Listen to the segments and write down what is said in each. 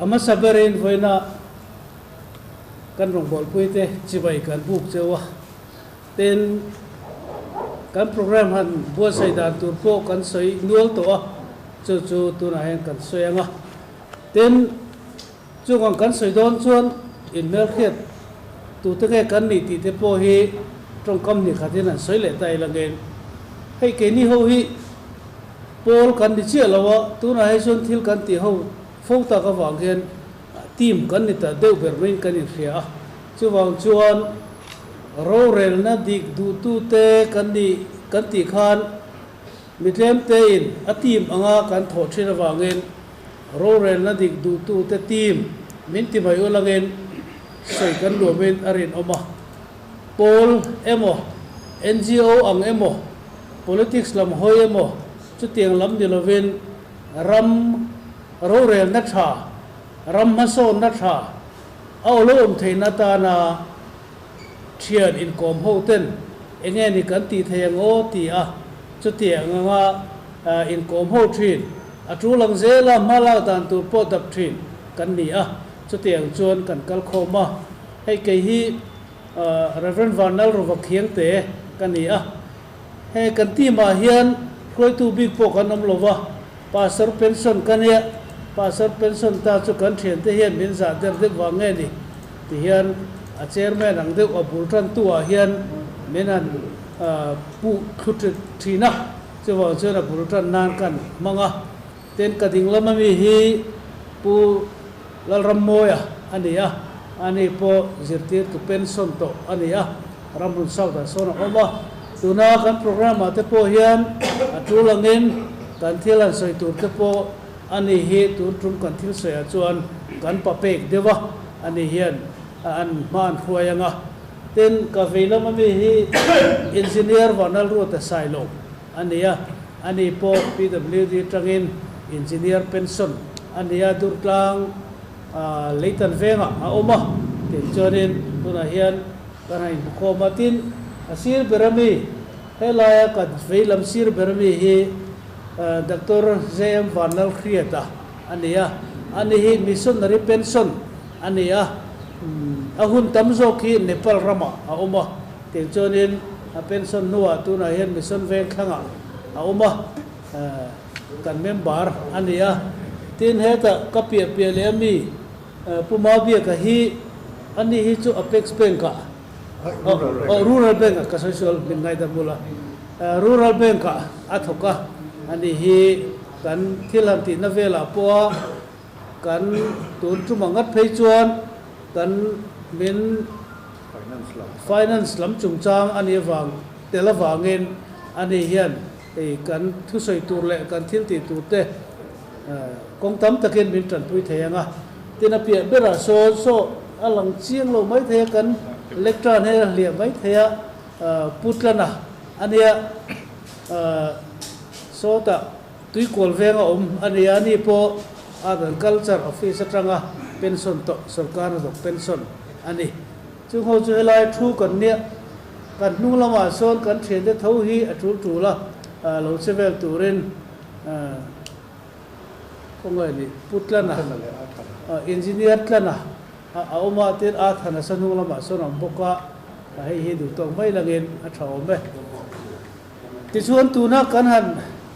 A hmasa berin vawiina kan rawngbawlpuite chibai kan buk cheu a, tin kan program han buatsaih dan tur pawh kan sawi nual tawh a, chu chu tunah hian kan sawi ang a. Tin, chung ang kan sawi dawn chuan inhmelhriat tute nge kan nih tih te pawh hi tawngkam hnih khatin an sawi leh ta ila ngen. Hei keini ho hi pawl kan ni chiah lo a, tunah hei chuan thil kan tih ho fo tak avang hian team kan ni ta deuh ber maiin kan inhria a. Chuvang chuan rorelna dik duhtute kan nih kan tih khan Mi tlemtein a team anga kan thawh thin avangin rorelna dik duhtute team min ti mai ulangin sawi kan nuamin a rinawm a. Pawl emaw, NGO ang emaw, politics lam hawi emaw chutiang lam ni lovin ram rorelna tha, ram hmasawnna tha a awlo awm theihna atana Thian inkawm ho ten enge ni kan tih thei ang aw ti a, chutiang anga inkawm ho thin, a tul ang zela hma lak dan tur pawh dap thin kan ni a, chutiang chuan kan kal khawm a. Hei kei hi Rev. Vanlalrova Khiangte ka ni a, hei kan team ah hian hruaitu bik pawh kan awm lo va, Pastor pension ka nia, Pastor pension ta chu kan thiante hian min zah der deuh vang nge ni? Ti hian a chairman ang deuh a bul tantu ah hian min han puh thlu thin a, chuvang chuan a bul tan nan kan hmang a. Tin, ka ding lama mi hi Pu Lalrammawia a ni a, ani pawh zirtirtu pension tawh a ni a, Ramhlun South ah sawn a awm a. Tuna kan programme ah te pawh hian a tul angin kan thil han sawi tur te pawh a ni hi tun tum kan thil sawi ah chuan kan pa pek deuh a, a ni hian an hma an hruai ang a. Tin, ka vei lama mi hi Engineer Vanlalruata Sailo a ni a, a ni pawh PWD atangin Engineer pension a ni a, Durtlang Leitan vengah a awm a, tin chuanin tunah hian Kan han inhmukhawm a, tin, a sir ber ami, helaia kan vei lam sir ber ami hi Doctor JM Vanlalhriata a ni a, ani hi missionary pension a ni a, a hun tam zawk hi Nepal ramah a awm a, tiang chuanin a pension hnuah tunah hian mission veng thlangah a awm a, kan member a ni a, tin hetah ka piah piah leh ami Pu Mabiaka hi ani hi chu Apex Bank ah oh Rural Bank ah ka sawi sual min ngaidam bula Rural Bank ah a thawk a, ani hi kan thil han tihna velah pawha kan tun tum ang ngat phei chuan kan min Finance lam chungchang ani avang tel avangin ani hian hei kan thusawi tur leh kan thil tih tur te Kawng tam takin min tanpui thei ang a, tin a piah berah sawn saw a lang chiang lo mai thei a, kan lectern hi a hliah mai thei a, Putlana a nia, sawtah tuikual veng a awm a nia, ani pawh Art and Culture Office atanga pension tawh, sorkar hnathawk pension a ni. Chung ho chu helai thu kan nia, kan hnung lamah sawn kan thiante tho hi a tul tul a, lo che vel turin Khawngaih nih Pu Tlana, Engineer Tlana a awm a, tin a than a sa hnung lamah sawn a awm bawk a, hei hi duh tawk mai langin a tha awm e. Tichuan tuna kan han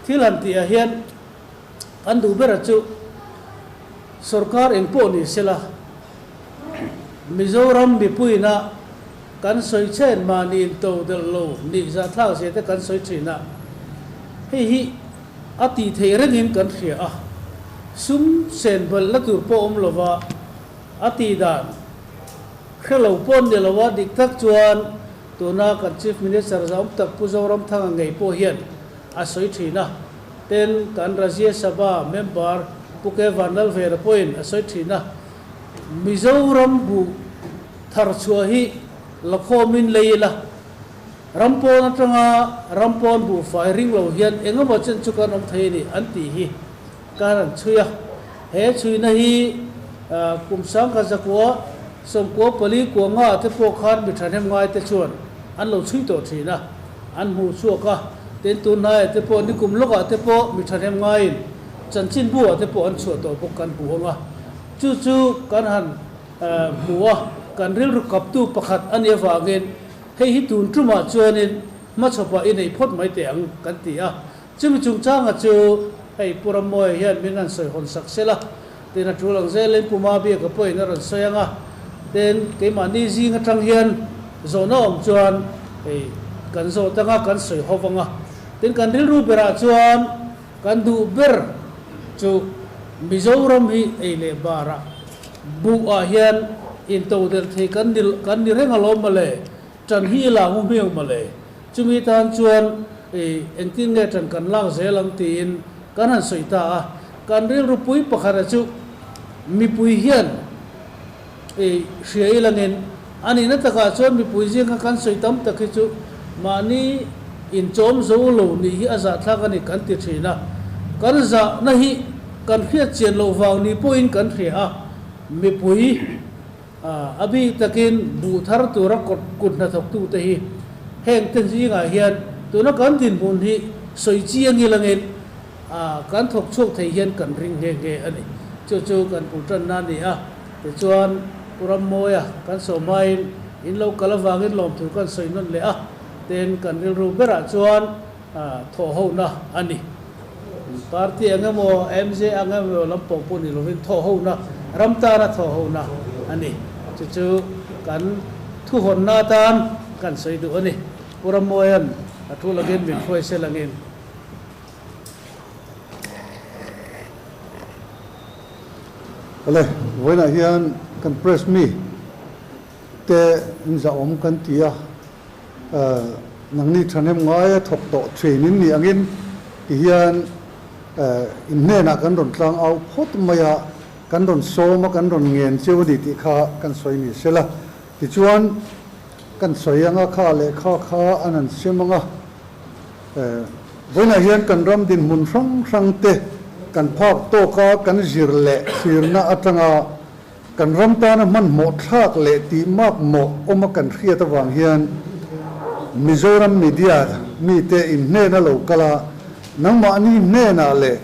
thil han tih ah hian kan duh ber a chu sorkar eng pawh ni sela Mizoram mipuiin a kan sawi chen mahni in to delh lo nih zahthlak zia te kan sawi thin a, hei hi a tih theih rengin kan hria a, sum sen balh la tur pawh awm lova a tih dan hre lo pawh an ni lo a, dik tak chuan tuna kan Chief Minister zahawm tak Pu Zoramthanga ngei pawh hian a sawi thin a, ten kan Rajya Sabha member Pu K Vanlalvera pawhin a sawi thin a, Mizoram buh thar chhuah hi la khawmin lei ila, ram pawn atanga ram pawn buhfai ring lo hian eng emaw chen chu kan awm thei a ni an tih hi kan han chhui a. He chhuina hi kum sangkhat zakua sawmkua pali kua nga te pawh khan mi thahnem ngai te chuan an lo chhui tawh thin a, an hmuh chhuak a, tin tun hnaiah te pawh nikum lawkah te pawh mi thahnem ngaiin chanchinbu ah te pawh an chhuah tawh bawk kan hmu ang a. Chu chu kan han hmu a, kan rilru kaptu pakhat a nih avangin hei hi tun tumah chuanin hmachhawpah i nei phawt mai teh ang kan ti a. Chumi chungchanga chu hei Pu Rammawia hian min han sawi hawn sak sel a, tin a tul ang zelin Pu Mabiaka pawhin a rawn sawi ang a, tin keimahni zing atang hian zawhna awm chuan hei kan zawt ang a, kan sawi ho vang a, tin kan rilru berah chuan kan duh ber chu Mizoram hi ei leh barah buh ah hian intodelh thei kan ni kan ni reng alawm mawle, ṭan hi i la ngu hmiang mawle. Chumi tan chuan engtin nge ṭan kan lak zel ang tiin kan han sawi ta a. Kan rilru pui pakhata chu mipui hian hria ilangin a nihna takah chuan mipui zinga kan sawi tam tak hi chu mahni inchawm zo lo nih hi a zahthlak a ni kan ti ṭhin a. Kan zahna hi kan hriat chian loh vang ni pawhin kan hria a, mipui A bik takin buh thar tura kut hnathawktute hi heng te zingah hian tuna kan dinhmun hi sawi chiang ilangin kan thawk chhuak thei hian kan ring nghe nghe a ni. Chu chu kan bul tanna a ni a, tichuan Pu Rammawia kan sawm hmain in lo kal avangin lawmthu kan sawi nawn leh a, tin kan rilru berah chuan thawhhona a ni. Party ang emaw, MJ ang emaw lam pawh pawh ni lovin thawhhona, ram tana thawhhona a ni. Chu chu kan thuhawnna atan kan sawi duh a ni. Pu Rammawia'n a thu langin min hruai sel angin. Awle, vawiinah hian kan press mi te in zahawm kan ti a. Nangni thahnem ngaia thawk tawh thin in nih angin tihian in hnenah kan rawn tlang au phawt mai a, kan rawn sawm a, kan rawn ngen cheu a ni tih kha kan sawi ni sela. Tichuan kan sawi anga kha leh kha kha an han sem anga, vawiinah hian kan ram dinhmun hrang hrang te kan phak tawk a, kan zir leh thlirna atanga Kan ram tana hmanhmawh thlak leh tih makmawh awma kan hriat avang hian Mizoram media mite in hnena lo kal a, nangmahni hnenah leh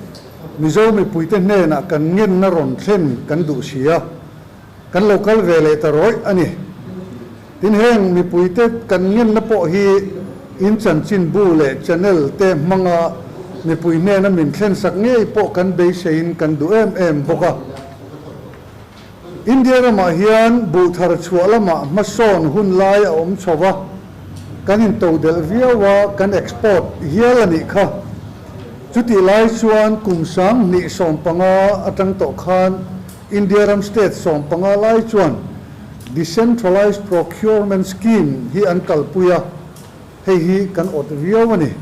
Mizo mipuite hnenah kan ngenna rawn thlen kan duh si a, kan lo kal ve leh ta rawih a ni. Tin heng mipuite kan ngenna pawh hi in chanchinbu leh channel te hmanga mipui hnena min thlensak ngei pawh kan beiseiin kan duh em em bawk a. India ramah hian buh thar chhuah lamah hmasawn hun lai a awm chho va, kan intodelh viau a, kan export hial a nih kha. Chutih lai chuan kum 2015 atang tawh khan India ram state 15 lai chuan Decentralised Procurement Scheme hi an kalpui a, hei hi kan awt viau a ni.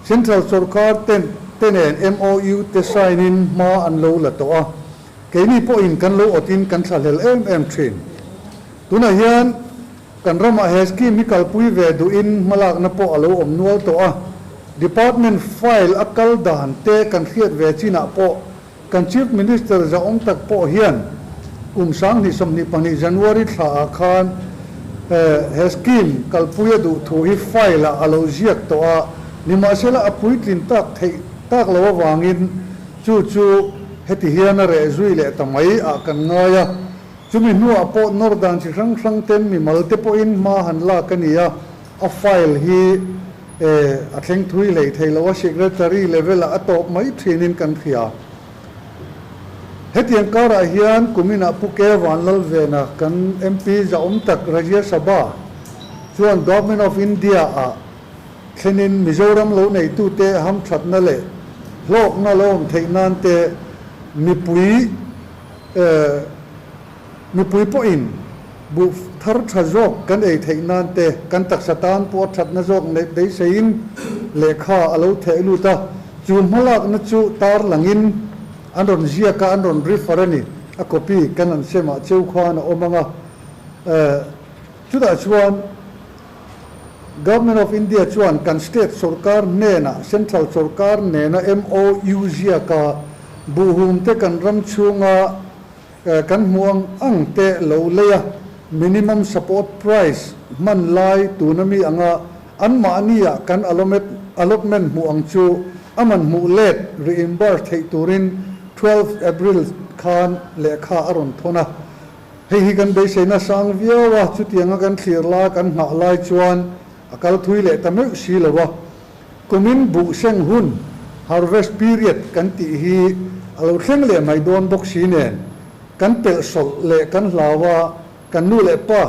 Central sorkar te nen MOU te sign in hma an lo la tawh a, Keini pawhin kan lo awtin kan thlahlel em em thin. Tunah hian kan ramah he scheme hi kalpui ve duhin hmalakna pawh a lo awm nual tawh a, Department file a kal dan te kan hriat ve chinah pawh kan Chief Minister zahawm tak pawh hian kum 2022 January thlaah khan he scheme kalpui a duh thu hi file ah a lo ziak tawh a, nimahsela a puitlin tak theih tak lo avangin Chu chu heti hian a reh zui leh ta mai ah kan ngai a, chumi hnuah pawh nawr dan chi hrang hrang ten mimal te pawhin hma han lak a ni a, a file hi a thleng thui hlei thei lo a, secretary level ah a tawp mai thinin kan hria. Hetiang karah hian kuminah Pu Ke Vanlalvena kan MP zahawm tak Rajya Sabha chuan Government of India ah Thlenin Mizoram lo neitute hamthatna leh hlawkna lo awm theih nan te mipui mipui pawhin buh thar tha zawk kan ei theih nan te kan taksa tan pawh a thatna zawk neih beiseiin lehkha a lo theh lut a, chu hmalakna chu tar langin an rawn ziak a, an rawn refer a ni. A copy kan han semah cheu khan a awm ang a, chutah chuan. Government of India chuan kan state sorkar hnenah central sorkar nena MOU ziaka buhhum te kan ram chhunga kan hmuh ang ang te lo lei a, minimum support price hman lai tuna mi anga anmahnia kan allotment hmuh ang chu a man hmuh let reimburse theih turin 12 April khan lehkha a rawn thawn a. Hei hi kan beiseina sang viau a, chutianga kan thlir lai, kan nghah lai chuan a kal thui leh ta meuh si lo a. Kumin buh seng hun, harvest period, kan tih hi a lo thleng leh mai dawn bawk si nen, kan pelh sawlh leh kan hlau a, kan nu leh pa,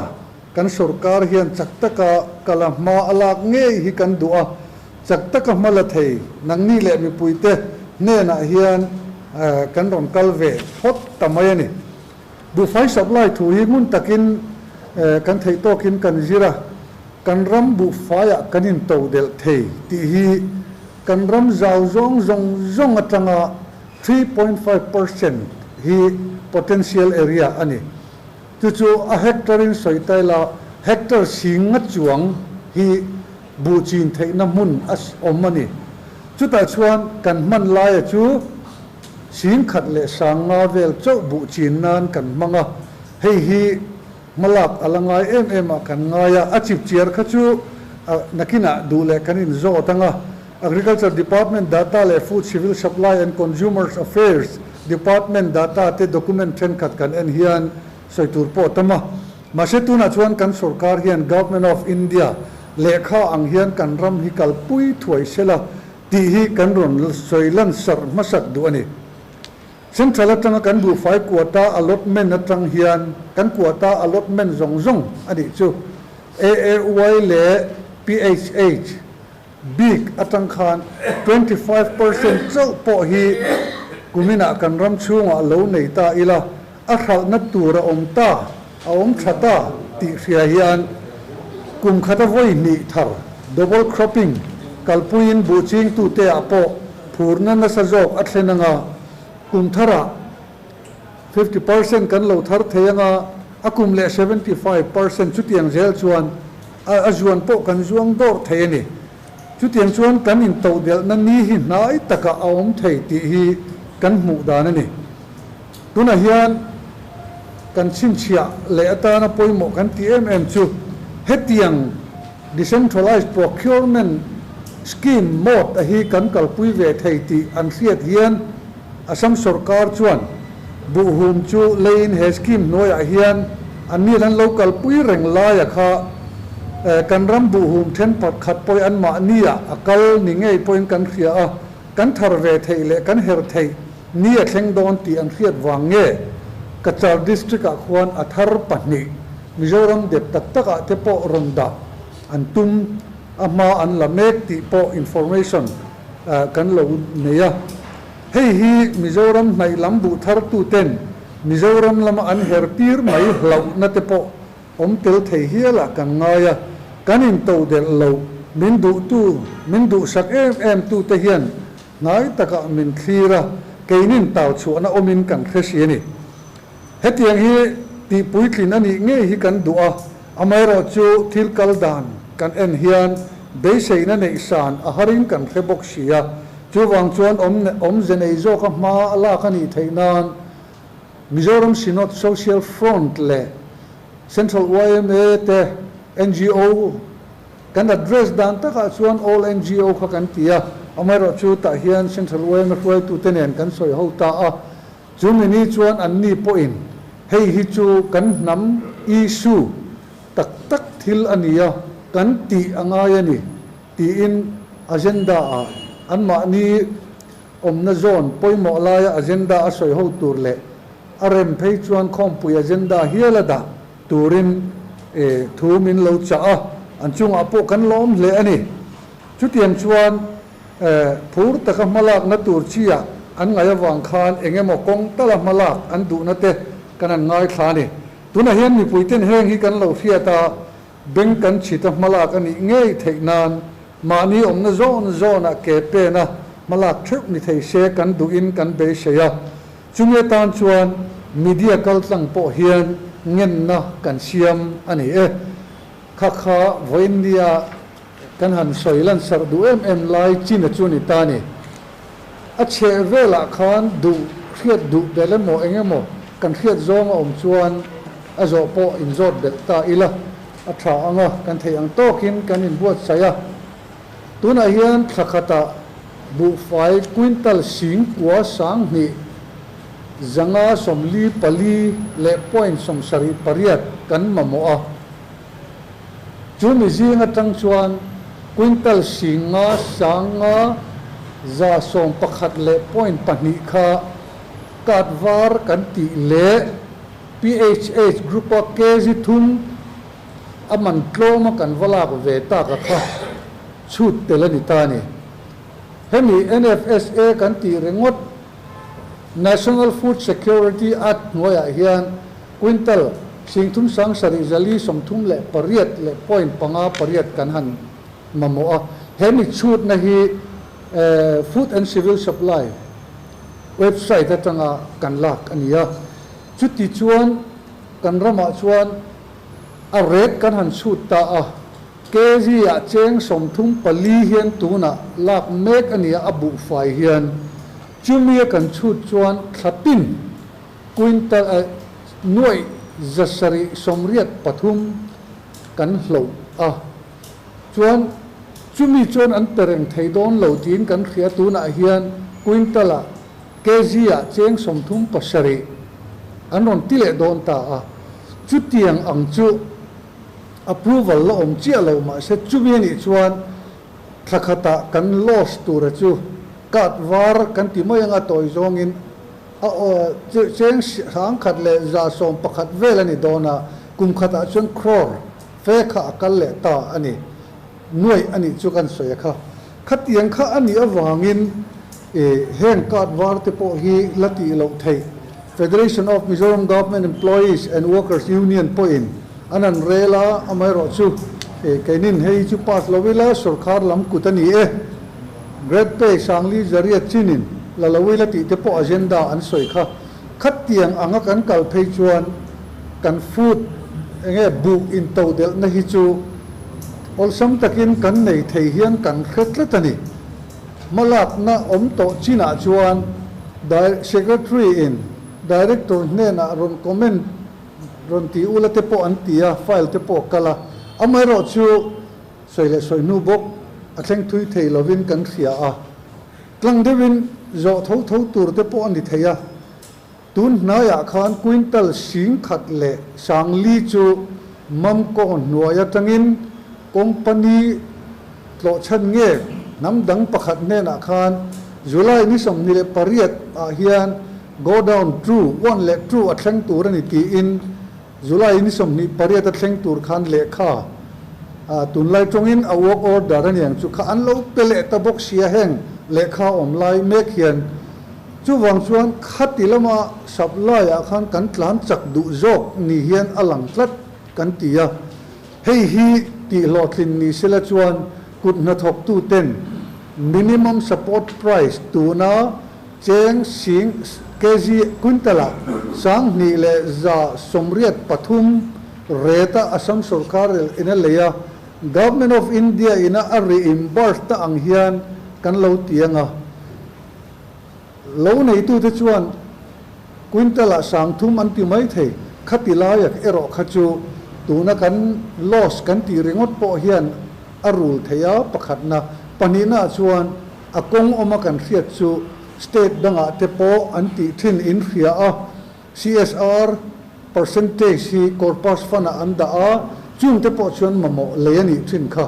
kan sorkar hian chak taka kal a hma a lak ngei hi kan duh a, chak taka hma la thei nangni leh mipuite hnenah hian kan rawn kal ve phawt ta mai a ni. Buhfai supply thu hi ngun takin kan theih tawkin kan zir a, kan ram buhfaiah kan into delh thei tih hi kan ram zau zawng zawng zawng atanga 3.5% hi potential area a ni. Chu chu a hectare in sawi ta ila, hectare singa chuang hi buh chin theihna hmun a awm a ni. Chutah chuan kan hman laia chu 10,000 leh 5000 vel chauh buh chin nan kan hmang a, hei hi hmalak a la ngai em em ah kan ngai a, a chipchiar kha chu nakinah duh leh kan inzawt ang a. Agriculture Department data leh Food Civil Supply and Consumers Affairs Department data te document thenkhat kan en hian sawi tur pawh a tam a. Mahse tunah chuan kan sorkar hian Government of India lehkha ang hian kan ram hi kalpui thuai sela tih hi kan rawn sawi lansarh hmasak duh a ni. Central atanga kan buhfai quota allotment atang hian kan quota allotment zawng zawng a nih chu AAY leh PHH bik atang khan 25% chauh pawh hi kuminah kan ram chhungah lo nei ta ila, a hralhna tur a awm ta, a awm tha ta tih hria hian kum khata vawi hnih thar, double cropping, kalpuiin buh chingtute ah pawh phurna nasa zawk a thlen anga, kum tharah 50% kan lo thar thei anga, a kum leh 75% chutiang zel chuan a zuan pawh kan zuang dawr thei a ni. Chutiang chuan kan intodelhna ni hi hnai takah a awm thei tih hi kan hmuh dan a ni. Tunah hian kan chhinchhiah leh atana pawimawh kan tih em em chu hetiang decentralized procurement scheme mode a hi kan kalpui ve thei tih an hriat hian Assam sorkar chuan buhhum chu leiin he scheme hnuaiah hian an ni an lo kalpui reng laia kha kan ram buhhum then pakhat pawhin anmahnia a kal ni ngei pawhin kan hria a, kan thar ve theih leh kan her theih ni a thleng dawn tih an hriat vang nge Cachar district ah khuan a thar pahnih Mizoram dep tak tak ah te pawh rawn dah an tum a hma an la mek tih pawh information kan lo nei a. Hei hi Mizoram hnaih lam buh thar tu ten Mizoram lama an her tir mai hlauhna te pawh awm tel thei hial ah kan ngai a, kan intodelh lo, min duhtu, min duhsak em em tu te hian hnai takah min thlir a, keinin tau chhuahna awmin kan hre si a ni. Hetiang hi tihpuitlin a nih ngei hi kan duh a, amaherawhchu thil kal dan kan en hian beiseina neih san a harin kan hre bawk si a, chuvang chuan awmze nei zawka hma a lak a nih theih nan Mizoram Synod Social Front leh Central yma te ngo kan address dan takah chuan All ngo kha kan ti a, amaherawhchu tah hian Central yma hruaitute nen kan sawi ho ta a, chu mini chuan anni pawhin hei hi chu kan hnam issue tak tak thil a ni a, kan tih a ngai a ni tiin agenda ah anmahni awmna zawn pawimawh laia agenda a sawi ho tur leh a rem phei chuan khawmpui agenda hial a dah turin thu min lo chah a, an chungah pawh kan lawm hle a ni. Chutiang chuan phur taka hmalakna tur chiah an ngaih avang khan eng emaw kawng tala hmalak an duhna te kan an ngaithla a ni. Tunah hian mipuiten heng hi kan lo hriat a, beng kan chhita hmalak a nih ngei theih nan mahni awmna zawn zawnah ke pen a hmalak theuh ni thei se kan duhin kan beisei a. Chumi atan chuan media kaltlang pawh hian ngenna kan siam a ni e. Kha kha vawiinnia kan han sawi lansarh duh em em lai china chu ni ta ni. A chheh velah khan duh hriat duh belh emaw eng emaw kan hriat zawng a awm chuan a zawh pawh inzawt belh ta ila a tha ang a, kan theih ang tawkin kan inbuatsaih a. Tunah hian thla khatah buhfai quintal 9200. 544 leh point 78 kan mamawh a. Chu mi zing atang chuan quintal 5 5 111 leh point 2 kha kat var kan tih leh PHH Group-a kg 3 a man tlawma kan va lak ve tak a kha chhut tel a ni ta ni. Hemi NFSA kan tih ringawt National Food Security Act hnuaiah hian quintal 3 7 438 leh point 58 kan han mamawh a. Hemi chhutna hi Food and Civil Supply website atanga kan lak a ni a. Chuti chuan kan ramah chuan a rate kan han chhut ta a. Kg ah cheng 34 hian tunah lak mek a ni a, a buh fai hian. Chumi a kan chhut chuan thlatin quintal nuaih 783 kan hloh a. Chuan chumi chuan an pe reng thei dawn lo tiin kan hria tunah hian quintal ah kg ah cheng 37 an rawn ti leh dawn ta a. Chutiang ang chu approval la awm chiah lo mahse chumi anih chuan thlakhatah kan loss tura chu kat var kan ti mai anga tawi zawngin a cheng 100 leh 111 vel ani dawn a, kum khatah chuan crore fe kha a kal leh ta ani. Nuaih ani chu kan sawi a kha. Khatiang kha ani awangin heng kat var te pawh hi la ti loh theih. Federation of Mizoram Government Employees and Workers Union pawhin an an rela amaherawh chu keinin hei chu pass lo ila sarkar lam kut ani e. Grade pay sangli zariat chinin la lo ila ti te pawh agenda an sawi kha. Khatiang anga kan kal phei chuan kan food enge bu in to del na hi chu awlsam takin kan nei thei hian kan hret tlat ani. Malak na awm tawh chinah chuan secretary in director hnenah rawn comment rawn ti ula te pawh an ti a, file te pawh kala. Amaherawh chu sawi leh sawi hnu bawk a thleng thui thei lovin kan hria a. Tlang deuhin zawh tho tho tur te pawh ani thei a. Tun hnaiah khan quintal 10,000 leh 4,000 chu mamkaw hnuai atangin company tlawh chhan nge hnam dang pakhat hnenah khan July ni 28 ah hian go down 2 1 leh 2 a thleng tur ani tiin July ni 28 a thleng tur khan lehkha tunlai tawngin a work order aniang chu kha an lo pe leh ta bawk sia heng lehkha awm lai mek hian chuwang chuan khati lama supply ah khan kan tlan chak duh zawk ni hian a lang tlat kan ti a. Hei hi ti hlawhtlin ni sela chuan kut hnathawk tu ten minimum support price tuna cheng sing kg quintala 2 leh 183 reta Assam sarkar ina leia Government of India ina a reimburse ta ang hian kan lo tianga. Lo nei tu te chuan quintala 3 an ti mai thei khati laiak erawh kha chu tuna kan loss kan ti ringawt pawh hian a rul theia pakhat na pahnihna chuan a kawng awma kan hriat chu state dangah te pawh an tih thin in hria a. CSR percentage hi corpus fund ah an dah a, chung te pawh chuan mamawh lei ani thin kha.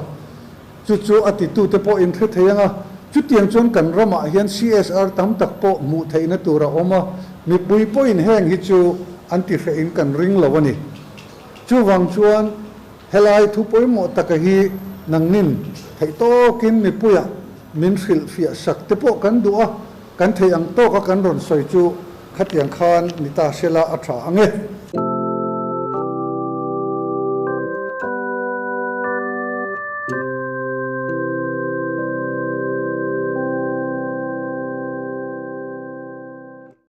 Chu chu a ti tu te pawh in hre thei anga. Chutiang chuan kan ramah hian CSR tam tak pawh hmuh theihna tur a awm a, mipui pawhin heng hi chu an ti hre in kan ring lo ani. Chuwang chuan helai thu pawimawh taka hi nangnin theih tawkin mipuia min hrilh fiah sak te pawh kan duh a, kan thei ang tawka kan rawn sawi chu khatiang khan ni ta sela a tha ange.